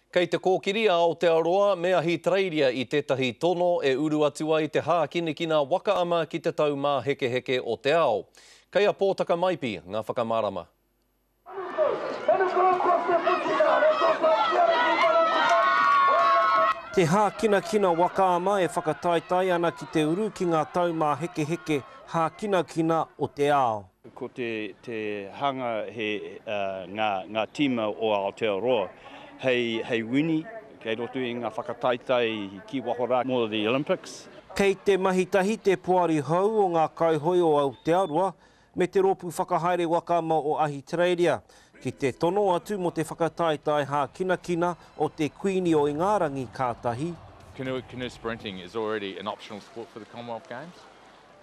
Kei te kōkiri a Aotearoa me Ahitereiria i tētahi tono e uru atu ai te hākinakina waka ama ki te Taumāhekeheke o te Ao. Kei a Pōtaka Maipi ngā whakamārama. Te hākinakina waka ama e whakataetae ana ki te uru ki ngā taumāhekeheke hākinakina o te ao. Ko te te hanga he ngā ngā tīma o Aotearoa hei hei wini kei roto i ngā whakataetae ki waho rā mō the Olympics. Kei te mahi tahi te poari hou o ngā kaihoe o Aotearoa me te rōpū whakahaere waka ama o Ahitereiria ki te tono atu mō te whakataetae hākinakina o te Kuini o Ingarangi ka tahi. Canoe canoe sprinting is already an optional sport for the Commonwealth Games.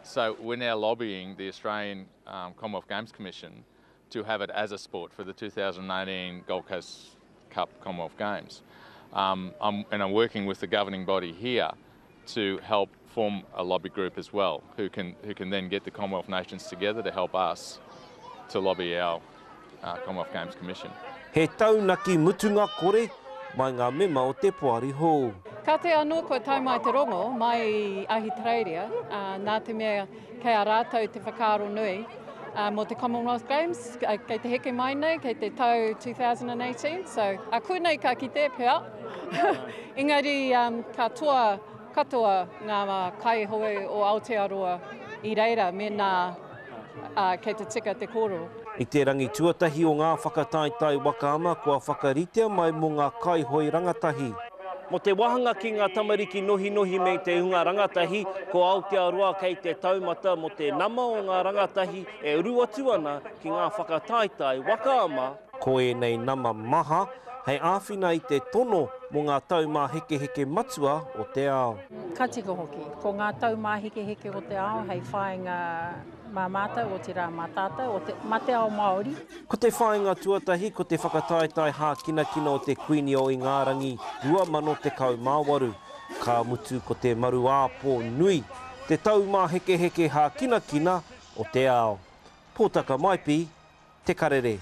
So we're now lobbying the Australian um, Commonwealth Games Commission to have it as a sport for the 2018 Gold Coast Cup Commonwealth Games. Um, I'm, and I'm working with the governing body here to help form a lobby group as well, who can, who can then get the Commonwealth nations together to help us to lobby our uh, Commonwealth Games Commission. He taunaki mutunga kore mai ngā mema o te poari hou. Kāti anō kua tae mai te rongo mai i Ahitereiria, nā te mea kei a rātou te whakaaro nui mō te Commonwealth Games, kei te heke mai nei, kei te tau 2018, so a koinei ka kite pea, engari ka toa katoa ngā kaihoe o Aotearoa i reira mēnā kei te tika te kōrero. I te rangi tuatahi o ngā whakataetae waka ama kua whakaritea mai mō ngā kaihoe rangatahi. Mō te wāhanga ki ngā tamariki nohinohi me te hunga rangatahi, ko Aotearoa kei te taumata mō te nama o ngā rangatahi e uru atu ana ki ngā whakataetae waka ama. Ko ēnei nama maha hei āwhina i te tono mō ngā taumāhekeheke matua o te ao. Ka tika hoki, ko ngā taumāhekeheke o te ao hei whāinga mā mātou, otirā mā tātou, o te, mā te ao Māori. Ko te whāinga tuatahi ko te whakataetae hākinakina o te Kuini o Ingārangi 2018, ka mutu ko te maruāpō nui, te taumāhekeheke hākinakina o te ao. Pōtaka Maipi, Te Karere.